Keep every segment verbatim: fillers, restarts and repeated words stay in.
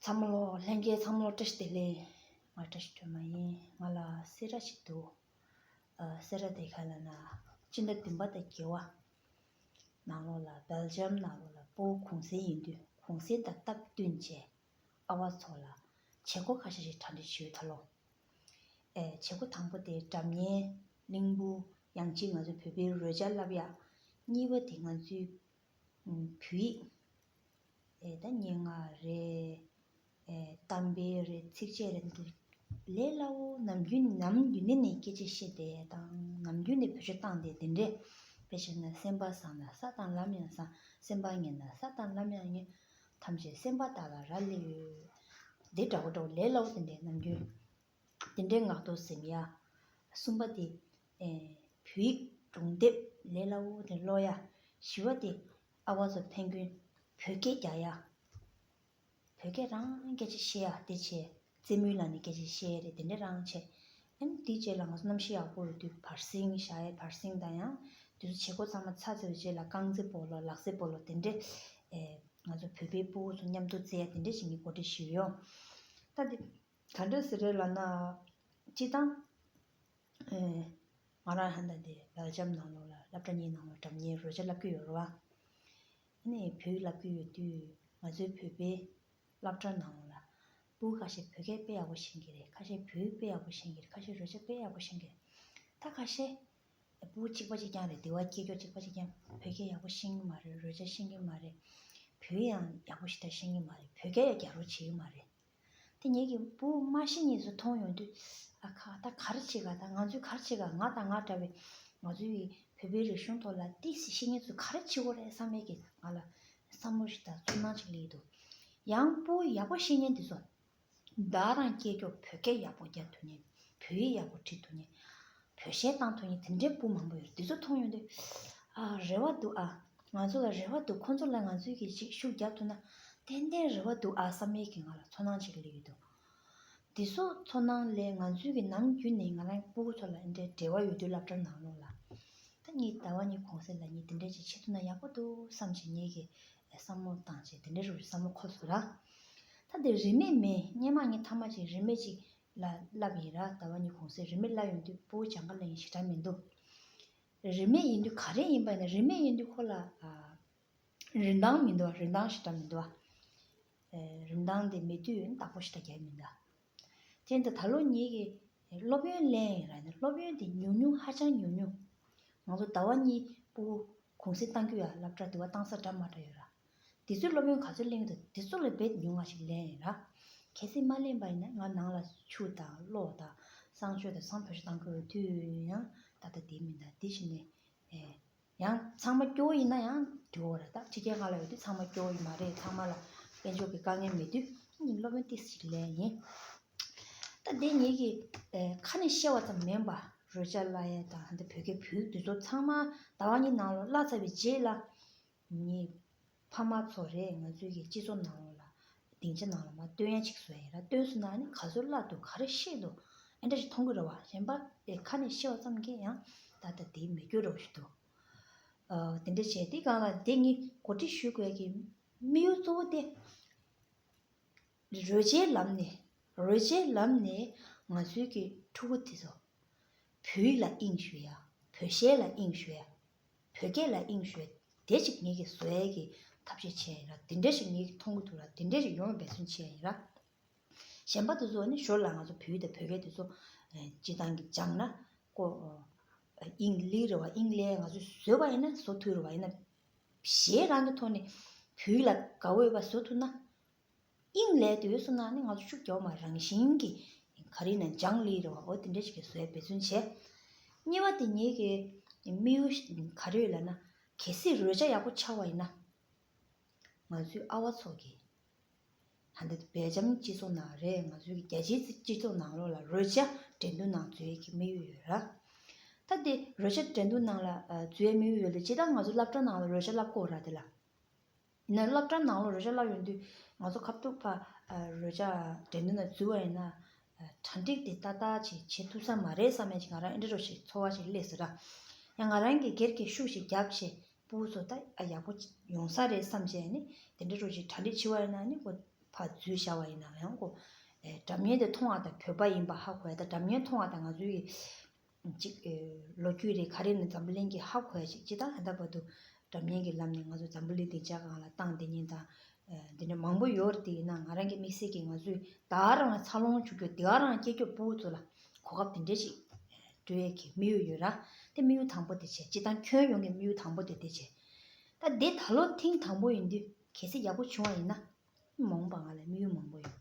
ཚང་མ་ལོ་ལྷན་རྒྱས་ཚང་མ་ལོ་བཀྲ་ཤིས་བདེ་ལེགས། ང་བཀྲ་ཤིས་སྒྲོལ་མ་ཡིན། ང་ལ་སེ་ར་ཞིག་འདུག་ཨ། སེ་ར་དེ་ག་ལ་ན་སྤྱི་ཟླ་བདུན་པ་དང་བརྒྱད་པ་ནང་ལོགས་ལ་སྦེལ་ཇམ་ནང་ལོགས་ལ་སྤོ་བོ་གུང་སེང་ཡིན་དུས་གུང་སེང་དང་སྟབས་བསྟུན་བྱས་ཨ་བ་ཚོ་ལ་བྱེད་སྒོ་ཁ་ཤས་ཤིག་གྲ་སྒྲིག་ཞུས་ད་ལོ། ཨེ། བྱེད་སྒོ་དང་པོ་དེ་སྒྲ་སྙན་གླིང་བུ། ཡང་གཅིག་ང་ཚོའི་བོད་པའི་རོལ་ཆ་བསླབ་ཡག་གཉིས་པ་དེ་ང་ཚོའི་ཨུམ། བོད་ཡིག་ཨེ། ད་སྙན་ངག་རེད། ཨེ། གཏམ་དཔེ་རེད། ཚིགས་བཅད་རེད། འདུག་ལས་སླ་བོ། ནམ་རྒྱུན་ནམ་རྒྱུན་ནས་ནས་སྐད་ཆ་བཤད་བསྡད་དང་ནམ་རྒྱུན་ནས་བེད་སྤྱོད་བཏང་བསྡད་དེ་འདྲས། དཔེ་བྱས་ན་སེམས་པ་བཟང་ན་ས་དང་ལམ་ཡང་བཟང་། སེམས་པ་ངན་ན་ས་དང་ལམ་ཡང་ངན། ཐམས་ཅད་སེམས་པ་དག་ལ་རག་ལས་ཡོད། འདི་འདྲ་བོ་འདྲ་བོ་ལས་སླ་བོ་དེ་འདྲས་ནམ་རྒྱུན། དེ་འདྲའི་ངག་ཐོག་ཟིན་ཡ། གསུམ་པ་དེ། ཨེ། བོད་ཡིག་སྒྲུང་དེབ་ལས་སླ་བོ་དེ་ཀློག་ཡ། བཞི་བ་དེ་ཨ་བ་ཚོ་ཕན་ཀུན་བོད་སྐད་རྒྱག་ཡ། བོད་སྐད་རང་སྐད་ཆ་བཤད་ཡ་དེ་བྱས། རྩེད་མོའི་ལ་ནས་སྐད་ཆ་བཤད་རེད། དེ་འདྲ་རང་བྱས། ཨ་ནི་དེའི་རྗེས་ལ་ང་ཚོ་གནམ་གཤིས་ཡག་པོ་ཡོད་དུས་བར་གསེང་བཞག་ཡ། བར་གསེང་དང་ཡང་དེ་ཚོ་བྱེད་སྒོ་ཚང་མ་ཚར་ཚར་བའི་རྗེས་ལ་རྐང་རྩེད་སྤོ་ལོ་ལག་རྩེད་སྤོ་ལོ་དེ་འདྲས། ཨེ། ང་ཚོ་བོད་པའི་སྤོ་བོ་ཚོ་མཉམ་དུ་རྩེ་ཡ་དེ་འདྲས་བྱེད་མཁན་གོ་སྒྲིག་ཞུས་ཡོད། ད་དེ། ག་འདྲ་ཟེར་རེད་ལབ་ན། སྤྱིར་བཏང་། ཨེ། ང་རང་ཧན་ད་དེ་སྦེལ་ཇམ་ནང་ལོགས་ལ་སློབ་གྲྭ་གཉིས་ནང་ལོགས་སྒྲ་སྙན་རོལ་ཆ་བསླབ་ཀྱི་ཡོད་རེད་བ། ཨ་ནི་བོད་ཡིག་བསླབ་ཀྱི་ཡོད་དུས་ང་ཚོའི་བོད་པའི་སློབ་གྲྭ་ནང་ལོགས་ལ་སྤུ་གུ་ཁ་ཤས་བོད་སྐད་དཔེ་ཡག་པོ་ཤེས་ཀྱི་རེད། ཁ་ཤས་བོད་ཡིག་དཔེ་ཡག་པོ་ཤེས་ཀྱི་རེད། ཁ་ཤས་རོལ་ཆ་དཔེ་ཡག་པོ་ཤེས་ཀྱི་རེད། ད་ཁ་ཤས་སྤུ་གུ་གཅིག་པ་གཅིག་རྐྱང་རེད། དེ་བ་སྐྱེས་མགྱོགས་གཅིག་པ་གཅིག་རྐྱང་བོད་སྐད་ཡག་པོ་ཤེས་ཀྱི་མ་རེད། རོལ་ཆ་ཤེས་ཀྱི་མ་རེད། བོད་ཡིག་ཡང་ཡག་པོ་ཞེ་དྲག་ཤེས་ཀྱི་མ་རེད། བོད་སྐད་ཡང་རྒྱག་རོགས་བྱེད་ཀྱི་མ་རེད། དེ་ངེད་ཀྱི་བུ་མ་ཤི་ཉིས་སུ་མཐོང་ཡོང་དུས། ཨ་ཁ། ད་ག་རེ་བྱེད་ག་ད་ང་ཚོས་ག་རེ་བྱེད་ག་ང་དང་ང་འདྲ་བའི་ང་ཚོའི་བོད་པའི་རིག་གཞུང་ཐོག་ལ་ཏིས་སི་ཤེས་མཁན་ཚོས་ག་རེ་བྱེད་དགོས་རེད་བསམ་ཡས་ཀྱི་ང་ལ་བསམ་བློ་ཞིག་དང་ཚོར་སྣང་ཅིག་སླེབས་འདུག་ཡང་བུ་ཡག་པོ་ཤེས་མཁན་དེ་ཚོ་ད་རང་སྐྱེས་མགྱོགས་བོད་སྐད་ཡག་པོ་རྒྱག་ཐུབ་མཁན། བོད་ཡིག་ཡག་པོ་བྲིས་ཐུབ་མཁན། བོད་གཞས་བཏང་ཐུབ་མཁན་དེ་འདྲའི་བུ་མང་པོ་ཡོད་རེད། དེ་ཚོ་མཐོང་ཡོང་དུས། ཨ། རེ་བ་འདུག་ཨ། ང་ཚོ་ལ་རེ་བ་འདུག་ཁོང་ཚོ་ལ་ང་ཚོས་ཀྱི་ཅིག་ཤུགས་རྒྱག་ཐུབ་ན་ཏན་ཏན་རེ་བ་འདུག་ཨ་བསམ་ཡས་ཀྱི་ང་ལ་ཚོར་སྣང་ཅིག་སླེབས་ཡོད་འདུག་དེ་ཚོ་ཚོར་སྣང་ལས་ང་ཚོས་ཀྱི་ནམ་རྒྱུན་ནས་ང་རང་སྤུ་གུ་ཚོ་ལ་འདི་འདྲའི་འབྲེལ་བ་ཡོད་དུས་སློབ་གྲྭ་ནང་ལོགས་ལ། ད་ངས་ཟླ་བ་གཉིས་གུང་སེང་ལ་ངས་འདི་འདྲ་ཅིག་བྱེད་ཐུབ་ན་ཡག་པོ་འདུག་བསམ་བྱས་ངས་ཀྱི་བསམ་བློ་བཏང་བྱས་དེ་འདྲ་རུ་བསམ་བློ་འཁོར་སོང་ར། ད་འདི་རིན་མེད་མེད། སྔོན་མ་ངས་ཐ་མ་ཅིག་རིན་མེད་ཅིག་ལ་བསླབས་ཡིན་ར། ཟླ་བ་གཉིས་གུང་སེང་རིན་མེད་བསླབས་ཡོང་དུས་སྤུ་གུ་སྦྱང་ག་ལེན་ཞེ་དྲག་མི་འདུག་རིན་མེད་ཡིན་དུས་ག་རེ་ཡིན་པ་ཡིན་ན། རིན་མེད་ཡིན་དུས་ཁོ་ལ། ཨ། རིན་ཐང་མི་འདུག་རིན་ཐང་ཞེ་དྲག་མི་འདུག་ཨ། རིན་ཐང་དེ་མེད་དུས་བདག་པོ་ཞེ་དྲག་རྒྱག་མི་འདུག་དེ་ཡིན་ད་ད་ལོ་ངེད་ཀྱི་སློབ་ཡོན་ལེན་ཡིན་ར། སློབ་ཡོན་དེ་ཉུང་ཉུང་། ཧ་ཅང་ཉུང་ཉུང་། ང་ཚོ་ཟླ་བ་གཉིས་སྤུ་གུ་གུང་སེང་གཏང་རྒྱུ་ཡ་སློབ་གྲྭ་དེ་བ་གཏང་ས་འདྲ་མ་འདྲ་ཡོད་ར། དེ་ཚོའི་སློབ་ཡོན་ག་ཚོད་ལེན་གྱི་འདུག་དེ་ཚོ་ལས་རྦད་ཉུང་བ་ཞིག་ལེན་ཡིན་ར། གལ་སྲིད་མ་ལེན་པ་ཡིན་ན་ང་ནང་ལ་ཆུ་དང་གློག་དང་གསང་སྤྱོད་དང་ཚང་བེད་སྤྱོད་གཏང་དགོས་དུས་ཡང་ད་ལྟ་དེ་མིན་ད་དེ་བྱས་ནས། ཨེ། ཡང་ཚང་མ་སྐྱོ་བོ་ཡིན་ན་ཡང་འགྲིག་གོ་ར། ད་ཕྱི་རྒྱལ་ཁག་ལ་ཡོད་དུས་ཚང་མ་སྐྱོ་བོ་ཡིན་མ་རེད། ཚང་མ་ལ་དཔལ་འབྱོར་གྱི་དཀའ་ངལ་མེད་དུས་སློབ་ཡོན་ཏོག་ཙམ་ཞིག་ལེན་ཡིན། ད་དེ་ངེད་ཀྱི། ཨེ། ཁ་ནས་བཤད་པ་ཙམ་མིན་པ། རོལ་ཆ་བསླབ་ཡས་དང་ད་བོད་སྐད་བོད་ཡིག་དེ་ཚོ་ཚང་མ་ཟླ་བ་གཉིས་ནང་ལ་བསླབས་ཚར་བའི་རྗེས་ལ། ངེད་ཕ་མ་ཚོ་རེད། ང་ཚོའི་གི་སྤྱི་ཚོགས་ནང་ལོགས་ལ་སྡིངས་ཆ་ནང་ལ་མར་སྟོན་ཡ་ཅིག་བཟོ་ཡ་ཡིན་ར། སྟོན་སོང་ན་ནི་ག་ཚོད་བསླབས་འདུག་ག་རེ་ཤེས་འདུག་ཨེ་འདྲ་ཞིག་མཐོང་གི་རེད་བ། གཞན་པ་དེ་ཁ་ནས་བཤད་པ་ཙམ་གྱིས་ཡང་ད་ལྟ་དེ་མི་སྐྱོ་རོགས་ཞིག་འདུག་ཨ། དེ་འདྲ་བྱས་དེ་སྒང་ལ་དེ་ངས་གོ་སྒྲིག་ཞུ་དགོས་ཀྱི་དམིགས་ཡུལ་གཙོ་བོ་དེ། རོལ་ཆའི་ལམ་ནས། རོལ་ཆའི་ལམ་ནས་ང་ཚོའི་གི་ཕྲུ་གུ་དེ་ཚོ་བོད་ཡིག་ལ་དབྱིངས་ཞུགས་ཡ། བོད་གཞས་ལ་དབྱིངས་ཞུགས་ཡ། བོད་སྐད་ལ་དབྱིངས་ཞུགས་ཡ། དེ་ཅིག་ངེད་ཀྱིས་བཟོ་ཡ་གི་ཐབས་ཤེས་བྱས་ཡིན་ར། དེ་འདྲ་ཞིག་ངེད་ཀྱིས་མཐོང་གི་འདུག་ར། དེ་འདྲ་ཞིག་ཡོང་བའི་འབད་བརྩོན་བྱས་ཡིན་ར། གཞན་པ་དེ་ཚོ་ནི་ཞོར་ལ་ང་ཚོ་བོད་ཡིག་དང་བོད་སྐད་དེ་ཚོ་སྤྱིར་བཏང་གི་སྦྱངས་ན་ཀོ་དབྱིངས་ལི་རེད་བ། དབྱིངས་ལས་ང་ཚོས་བཟོས་པ་ཡིན་ན་བཟོ་ཐུབ་རེད་བ། ཡིན་ན་གཞས་རང་གི་ཐོག་ནས་བོད་ཡིག་ལ་དགའ་བོ་ཡོད་པ་བཟོ་ཐུབ་ན། དབྱིངས་ལས་དུས་སུ་ན་ནི་ང་ཚོ་ཤུགས་རྒྱག་མ་རང་བཞིན་གྱི་ག་རེ་ན་སྦྱང་ལི་རེད་བ། འོ་དེ་འདྲ་ཞིག་གི་བཟོ་ཡ་འབད་བརྩོན་བྱས། གཉིས་པ་དེ་ངེད་ཀྱི་དམིགས་ཡུལ་ག་རེ་ཡོད་ལབ་ན། གལ་སྲིད་རོལ་ཆ་ཡག་པོ་ཆགས་པ་ཡིན་ན། ང་ཚོའི་ཨ་བ་ཚོ་གི་ད་ལྟ་སྦེལ་ཇམ་སྤྱི་ཚོགས་ནང་རེད། ང་ཚོའི་གི་རྒྱལ་སྤྱིའི་སྤྱི་ཚོགས་ནང་ལོགས་ལ་རོལ་ཆ་འགྲན་བསྡུར་ནང་འཛུལ་ཡ་གི་དམིགས་ཡུལ་ཡོད་ར། ད་དེ་རོལ་ཆ་འགྲན་བསྡུར་ནང་ལ་འཛུལ་ཡ་དམིགས་ཡུལ་ཡོད་ལ། སྤྱིར་བཏང་ང་ཚོ་སློབ་གྲྭ་ནང་ལ་རོལ་ཆ་བསླབ་ཀྱི་ཡོད་ར། དེ་ལ། ཡིན་ན་སློབ་གྲྭ་ནང་ལོགས་རོལ་ཆ་བསླབ་ཡོང་དུས་ང་ཚོ་ཁ་ཐུག་ཕར་རོལ་ཆ་འགྲན་བསྡུར་ནང་འཛུལ་བ་ཡིན་ན། གྲ་སྒྲིག་དེ་ཏག་ཏག་ཅིག་བྱེད་ཐུབ་ས་མ་རེད་བསམ་ཡ་ཅིག་ང་རང་ཨེ་འདྲ་རོ་ཞིག་ཚོར་བ་ཞིག་སླེབས་སོང་ར། ཡང་ང་རང་གིས་སྒེར་གྱི་ཤུགས་ཤིག་རྒྱབ་བྱས་སྤུ་གུ་ཚོ་ད་ཨ་ཡག་པོ་ཡོང་ས་རེད་བསམ་བྱས་ནི་དེ་འདྲ་རོ་ཞིག་གྲ་སྒྲིག་བྱེད་བ་ཡིན་ན་ནི་ཁོ་ ཕར་འཛུལ་བཞག་པ་ཡིན་ན་ཡང་ཁོ། ཨེ་སྒྲ་སྙན་དེ་མཐོང་བ་དང་བོད་པ་ཡིན་པ་ཧ་གོ་ཡ་དང་སྒྲ་སྙན་མཐོང་བ་དང་ང་ཚོའི་གི་ཅིག་ཨེ་ལོ་རྒྱུས་རེད་ག་རེ་ནི་འཛམ་བུ་གླིང་གི་ཧ་གོ་ཡ་ཅིག་ཅི་ལྟར་ཧ་ད་བར་དུ་སྒྲ་སྙན་གྱི་ལམ་ནས་ང་ཚོ་འཛམ་བུ་གླིང་བདེ་འཇགས་སྒང་ལ་བཏང་བསྡད་མཁན་དང་། ཨེ་འདི་འདྲ་མང་པོ་ཡོད་རེད། དེ་ཡིན་ན་ང་རང་གི་དམིགས་བསལ་གྱིས་ང་ཚོས་ད་རང་ལ་འཚར་ལོངས་བྱུང་རྒྱུ་དེ་ག་རང་སྐྱེ་རྒྱུ་ཕྲུ་གུ་ཚོ་ལ་གོ་སྐབས་དེ་འདྲ་ཞིག་སྤྲོད་ཡས་ཀྱི་དམིགས་ཡུལ་ཡོད་ར། དེ་དམིགས་ཡུལ་དང་པོ་དེ་བྱས། སྤྱིར་བཏང་ཁྱོན་ཡོངས་ཀྱི་དམིགས་ཡུལ་དང་པོ་དེ་དེ་བྱས། ད་འདི་ད་ལོ་ཐེངས་དང་པོ་ཡིན་དུས་གལ་སྲིད་ཡག་པོ་བྱུང་བ་ཡིན་ན། མ་འོངས་པ་ང་ལ་དམིགས་ཡུལ་མང་པོ་ཡོད།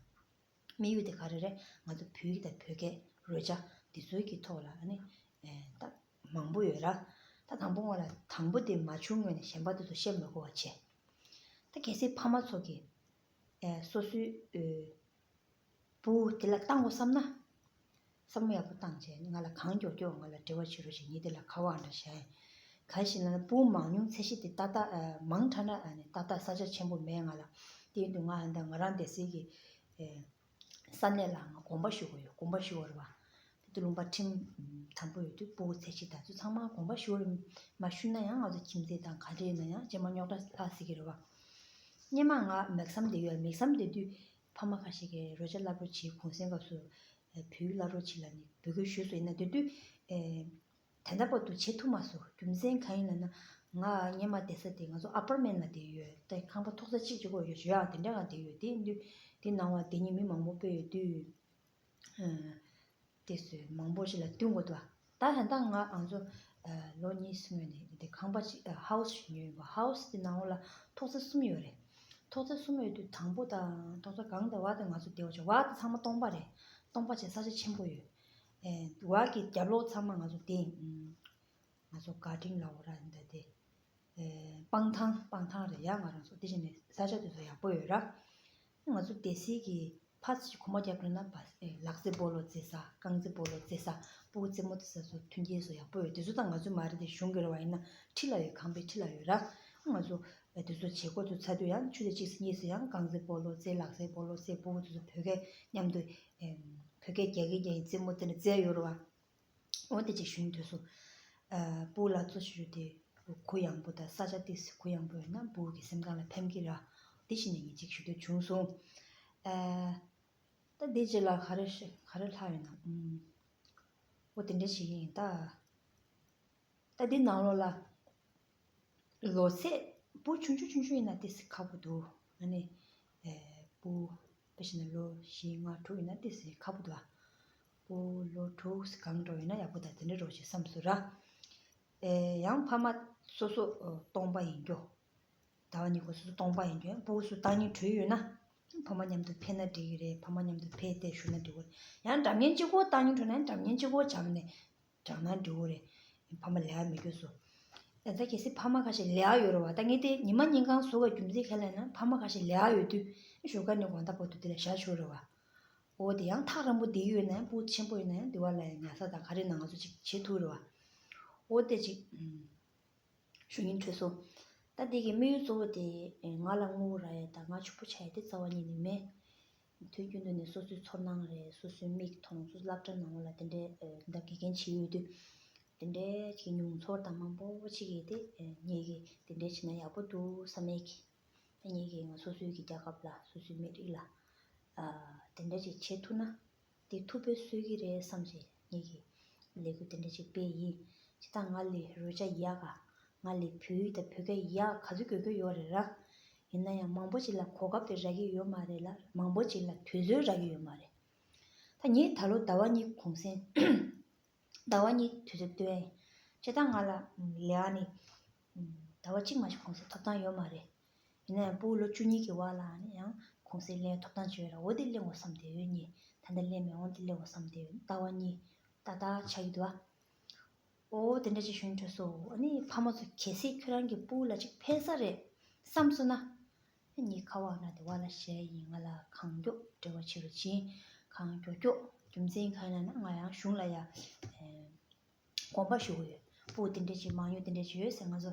དམིགས་ཡུལ་དེ་ག་རེ་རེད། ང་ཚོ་བོད་ཡིག་དང་བོད་སྐད་རོལ་ཆ་འདི་ཚོའི་གི་ཐོག་ལ་ཨ་ནི་ཨེ་ད་མང་པོ་ཡོད་ར། ད་དང་པོ་ང་ལ་དང་པོ་དེ་མ་བྱུང་སྔོན་ནས་གཞན་པ་དེ་ཚོ་བཤད་མ་དགོས་པ་བྱས། ད་གལ་སྲིད་ཕ་མ་ཚོ་གིས་ཨེ་སོ་སོའི་ཨེ་བུ་དེ་ལ་བཏང་དགོས་བསམ་ན། བསམ་བློ་ཡག་པོ་བཏང་བྱས་ང་ལ་གང་མགྱོགས་མགྱོགས་ང་ལ་འབྲེལ་བ་བྱེད་རོགས་བྱེད། ངས་དེ་ལ་ཁ་པར་འདྲ་བཞག་ཡིན། ག་ཞིག་ལ་ན་སྤུ་གུ་མང་ཉུང་ཚད་གཞི་དེ་ཏག་ཏག་ཨ་མང་དྲགས་ན་ཨ་ནི་ཏག་ཏག་ས་ཆ་ཆེན་པོ་མེད་ང་ལ། དེ་ཡིན་དུས་ང་ཨ་ད་ང་རང་བསྡད་སའི་གི་ཨེ་ས་གནས་ལ་ང་དགོངས་པ་ཞུ་དགོས་ཡོད། དགོངས་པ་ཞུ་དགོས་རེད་བ། དེ་དུས་ལུང་པ་ཁྲིམས་དམ་པོ་ཡོད་དུས་སྤུ་གུ་ཚད་གཞི་དང་ཚོ་ཚང་མ་དགོངས་པ་ཞུ་དགོས་རེད། མ་ཞུ་ན་ཡང་ང་ཚོ་ཁྱིམ་མཚེས་དང་ག་འདྲ་ཡིན་ན་ཡང་རྗེས་མ་རྙོག་དྲ་ལྷག་སྲིད་ཀྱི་རེད་བ། སྔོན་མ་ང་མེག་སམ་བསྡད་ཡོད། མེག་སམ་བསྡད་དུས་ཕ་མ་ཁ་ཤས་ཀྱིས་རོལ་ཆ་བསླབ་རོགས་བྱེད། གུང་སེང་སྐབས་སུ་བོད་ཡིག་བསླབ་རོགས་བྱེད་ལབ་ནས་འབོད་སྐུལ་ཞུས་སོང་། ཡིན་ན་དེ་དུས་ཨེ་ད་ལྟ་བར་དུ་བྱེད་ཐུབ་མ་སོང་། རྒྱུ་མཚན་གང་ཡིན་ལབ་ན། ང་སྔོན་མ་བསྡད་ས་དེ་ང་ཚོ་ཨ་པར་མེན་ལ་བསྡད་ཡོད། ད་ཁང་པ་ཐོག་ས་གཅིག་གཅིག་པོ་ཡོད། ཞོ་ཡག་དེ་འདྲ་ག་བསྡད་ཡོད། དེ་ཡིན་དུས་དེ་ནང་བ་བསྡད་མཁན་མི་མང་པོ་དཔེ་ཡོད་དུས། ཨ་དེ་ཚོ་མང་པོ་ཞིག་ལ་བསྟུན་དགོས་འདུག་ད་ད་ལྟ་ང་ང་ཚོ་ཨ་ལོ་གཉིས་སྔོན་ནས་དེ་ཁང་པ་ཅིག་ཨ་ཧའོ་སི་ཞིག་ཉོས་ཡོད་པ། ཧའོ་སི་དེ་ནང་ལ་ཐོག་ས་གསུམ་ཡོད་རེད། ཐོག་ས་གསུམ་ཡོད་དུས་དང་པོ་དང་ཐོག་ས་སྒང་དང་བ་དང་ང་ཚོ་བསྡད་པ་བྱས། བ་དེ་ཚང་མ་སྟོང་པ་རེད། སྟོང་པ་བྱས་ས་ཆ་ཆེན་པོ་ཡོད། ཨེ་བ་གི་རྒྱབ་ལོགས་ཚང་མ་ང་ཚོ་དེ་ཨུམ་ང་ཚོ་གར་ཌེན་ལབ་དགོས་ར། འདི་དེ་ཨེ་སྤང་ཐང་། སྤང་ཐང་རེད་ཡ། ང་རང་ཚོ་དེ་བཞིན་ནས་ས་ཆ་དེ་ཚོ་ཡག་པོ་ཡོད་ར། ང་ཚོ་སྡེ་སྲིད་ཀྱི་ཕ་ཚོ་ཞིག་གོམ་པ་རྒྱབ་འགྲོ་ན་བ་ཨེ་ལག་རྩེད་སྤོ་ལོ་རྩེ་ས། རྐང་རྩེད་སྤོ་ལོ་རྩེ་ས། སྤུ་གུ་རྩེད་མོ་རྩེ་ས་ཚོ་མཐུན་རྐྱེན་ཚོ་ཡག་པོ་ཡོད། དེ་ཚོ་ད་ང་ཚོ་མ་རེད། དེ་གཞུང་གི་རེད་བ། ཡིན་ན་ཁྲི་ལ་ཡོད། ཁང་པའི་ཁྲི་ལ་ཡོད་ར། ང་ཚོ་ཨེ་དེ་ཚོ་བྱེད་སྒོ་ཚོ་ཚར་དུས་ཡང་ཆུ་ཚོད་གཅིག་ཙམ་གཉིས་ཙམ་ཡང་རྐང་རྩེད་སྤོ་ལོ་རྩེ། ལག་རྩེད་སྤོ་ལོ་རྩེ། སྤུ་གུ་ཚོ་ཚོ་བོད་སྐད་མཉམ་དུ་ཨེ་བོད་སྐད་རྒྱག་གིན་རྒྱག་གིན་རྩེད་མོ་རྩེ་ནས་རྩེ་ཡོད་རེད་བ། འོ་དེ་ཅིག་ཞུ་སྙིང་འདོད་སོང་། ཨ་སྤུ་གུ་ལ་གཙོ་ཆེ་ཤོས་དེ་གུ་ཡངས་པོ་དང་ས་ཆ་ཏོག་ཙམ་གུ་ཡངས་པོ་ཡོད་ན་སྤུ་གུ་གི་སེམས་ཁམས་ལ་ཕན་གྱི་རེད། དེ་བཞིན་ནས་ངས་ཅིག་ཞུ་འདོད་བྱུང་སོང་། ཨ་ད་དེ་རྗེས་ལ་ག་རེ་ཞུ་ག་རེ་ལྷག་ཡོད་ན། ཨུམ། འོ་དེ་འདྲ་ཞིག་ཡིན་ད། ད་འདི་ནང་ལོགས་ལ་ལོ་ཚད་སྤུ་གུ་ཆུང་ཆུང་ཆུང་ཆུང་ཡིན་ན་ཏོག་ཙམ་ཁག་པོ་འདུག་ཨ་ནི་ཨེ་སྤུ་གུ་དཔེ་བཞག་ན་ལོ་བཞི་ལྔ་དྲུག་ཡིན་ན་ཏོག་ཙམ་ཁག་པོ་འདུག་སྤུ་གུ་ལོ་དྲུག་སྒང་འགྲོ་ཡོད་ན་ཡག་པོ་དང་དེ་འདྲ་འགྲོ་ཞེས་བསམ་སོང་ར། ཨེ་ཡང་ཕ་མ་སོ་སོ་ཨོ་སྟོང་པ་ཡིན་རྒྱུ། ཟླ་བ་གཉིས་སྐོར་སོ་སོ་སྟོང་པ་ཡིན་རྒྱུ། ཡང་སྤུ་གུ་སུ་བཏང་སྙིང་བྲོ་ཡོད་ན། ཕ་མ་མཉམ་དུ་ཕེབས་ན་འགྲིག་གི་རེད། ཕ་མ་མཉམ་དུ་ཕེབས་ཏེ་བཞུགས་ན་འགྲིག་གི་རེད། ཡང་འདྲ་མཉམ་གཅིག་པོ་བཏང་སྙིང་བྲོ་ན་ཡང་འདྲ་མཉམ་གཅིག་པོ་སྦྱངས་ནས་སྦྱངས་ན་འགྲིག་གི་རེད། ཕ་མ་ལས་ཀ་མི་དགོས་སོ། ད་ལྟ་གལ་སྲིད་ཕ་མ་ཁ་ཤས་ལས་ཀ་ཡོད་རེད་བ། ད་ངས་དེ་ཉི་མ་ཉིན་གང་བཟོ་བའི་རྒྱུ་མཚན་ག་རེ་ལབ་ན་ཕ་མ་ཁ་ཤས་ལས་ཀ་ཡོད་དུས་ཞོགས་ཀ་ནས་དགོང་དག་བར་དུ་དེ་ལ་བཞག་ཆོག་རེད་བ། འོ་དེ་ཡང་ཐག་རིང་པོ་བསྡད་ཡོད་ན་ཡང་སྤུ་གུ་ཆེན་པོ་ཡིན་ན་ཡང་འདི་བ་ལ་ཡང་ཉལ་ས་དང་ག་རེ་ན་ང་ཚོ་ཅིག་བྱེད་ཐུབ་རེད་བ། འོ་དེ་ཅིག་ཞུ་སྙིང་འདོད་སོང་། ད་འདི་གི་དམིགས་ཡུལ་གཙོ་བོ་དེ་ང་ལ་ངོ་བོ་རག་ཡས་དང་ང་ཕྱུག་པོ་ཆགས་ཡས་དེ་རྩ་བ་ཉིད་ནས་མེད། དུས་རྒྱུན་དུ་ནས་སོ་སོའི་ཚོར་སྣང་རེད། སོ་སོའི་མིག་མཐོང་། སོ་སོའི་སློབ་གྲྭ་ནང་ལ་དེ་འདྲའི་ད་དགེ་རྒན་བྱེད་ཡོད་དུས་དེ་འདྲའི་ཅིག་མྱོང་ཚོར་དང་མང་པོ་ཅིག་ཡོད་དེ། ངེད་ཀྱིས་དེ་འདྲའི་བྱས་ན་ཡག་པོ་འདུག་བསམ་ཡས་ཀྱི། ད་ངེད་ཀྱིས་ང་སོ་སོའི་གི་རྒྱལ་ཁབ་ལ་སོ་སོའི་མི་རིགས་ལ་དེ་འདྲ་ཅིག་བྱེད་ཐུབ་ན། དེ་ཐུབ་པའི་སྲོལ་གྱི་རེད་བསམ་བྱས་ངེད་ཀྱིས་ལས་འགུལ་དེ་འདྲ་ཅིག་སྤེལ་ཡིན། ཅི་ད་ང་ལས་རོལ་ཆ་ཡག་ག་ང་ལས་བོད་ཡིག་དང་བོད་སྐད་ཡག་ག་ཚོད་དགོས་ཀྱི་ཡོད་རེད་ར། ཡིན་ན་ཡང་མང་པོ་ཅིག་ལ་གོ་སྐབས་དེ་རག་གི་ཡོད་མ་རེད་ལ། མང་པོ་ཅིག་ལ་དུས་ཚོད་རག་གི་ཡོད་མ་རེད། ད་ངས་ད་ལོ་ཟླ་བ་གཉིས་གུང་སེང་ཟླ་བ་གཉིས་དུས་ཚོད་བཏོན་ཡིན། ཅི་ད་ང་ལ་ལས་ཀ་ནི་ཟླ་བ་གཅིག་མ་གཏོགས་གུང་སེང་ཐོབ་ཐང་ཡོད་མ་རེད། ཡིན་ན་ཡང་སྤུ་གུ་ལོ་བཅུ་གཉིས་ཀྱི་བར་ལ་ནི་ཡང་གུང་སེང་ལེན་ཐོབ་ཐང་ཅིག་ཡོད་ར། འོ་དེ་ལེན་དགོས་བསམ་བསྡད་ཡོད། ངས་ད་ལྟ་ལེན་མེད། འོ་དེ་ལེན་དགོས་བསམ་བསྡད་ཡོད། ཟླ་བ་གཉིས་ཏག་ཏག་ཆགས་ཀྱི་འདུག་ཨ། འོ་དེ་འདྲ་ཅིག་ཞུ་སྙིང་འདོད་སོང་། ཨ་ནི་ཕ་མ་ཚོ་གལ་སྲིད་ཁྱོད་རང་གི་སྤུ་གུ་ལ་ཅིག་ཕན་ས་རེད་བསམ་སོང་ན། ཨ་ནི་ཁ་པར་ནང་དེ་བ་ལ་བཤད་ཡིན། ང་ལ་གང་མགྱོགས་འབྲེལ་བ་བྱེད་རོགས་བྱེད། གང་མགྱོགས་མགྱོགས། རྒྱུ་མཚན་གང་ཡིན་ལབ་ན་ང་ཡང་གཞུང་ལ་ཡ་ཨེ་དགོངས་པ་ཞུ་གི་ཡོད། སྤུ་གུ་དེ་འདྲ་ཅིག་མང་ཉུང་དེ་འདྲ་ཅིག་ཡོད་ཟེར། ང་ཚོ་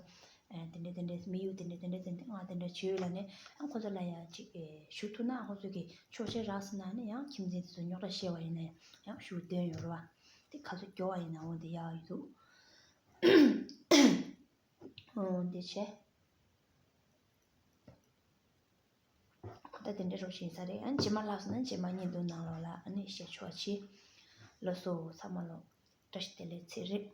ཨེ་དེ་འདྲ་དེ་འདྲ་དམིགས་ཡུལ་དེ་འདྲ་དེ་འདྲ་དེ་འདྲ་ང་དེ་འདྲ་བྱེད་ཡོད་ལབ་ནས་ཡང་ཁོ་ཚོ་ལ་ཡ་ཅིག་ཨེ་ཞུ་ཐུབ་ན་ཁོ་ཚོ་གི་ཆོག་མཆན་རག་སོང་ན་ནི་ཡང་ཁྱིམ་མཚེས་དེ་ཚོ་རྙོག་དྲ་བཤད་པ་ཡིན་ན་ཡང་ཞུ་འདོད་ཡོད་རེད་བ། དེ་ག་ཚོད་མགྱོགས་པ་ཡིན་ན་འོ་དེ་ཡག་ཡོད་འདུག་འོ་དེ་བྱས། ད་དེ་འདྲ་རོགས་བྱིན་ས་རེད། ཨ་ནི་རྗེས་མ་ལྷག་སོང་ན་རྗེས་མ་བརྙན་ཐུང་ནང་ལོགས་ལ་ཨ་ནི་བཤད་ཆོག་ཆེ། ལགས་སོ་ཚང་མ་ལོ། བཀྲ་ཤིས་བདེ་ལེགས་ཚེ་རིང་།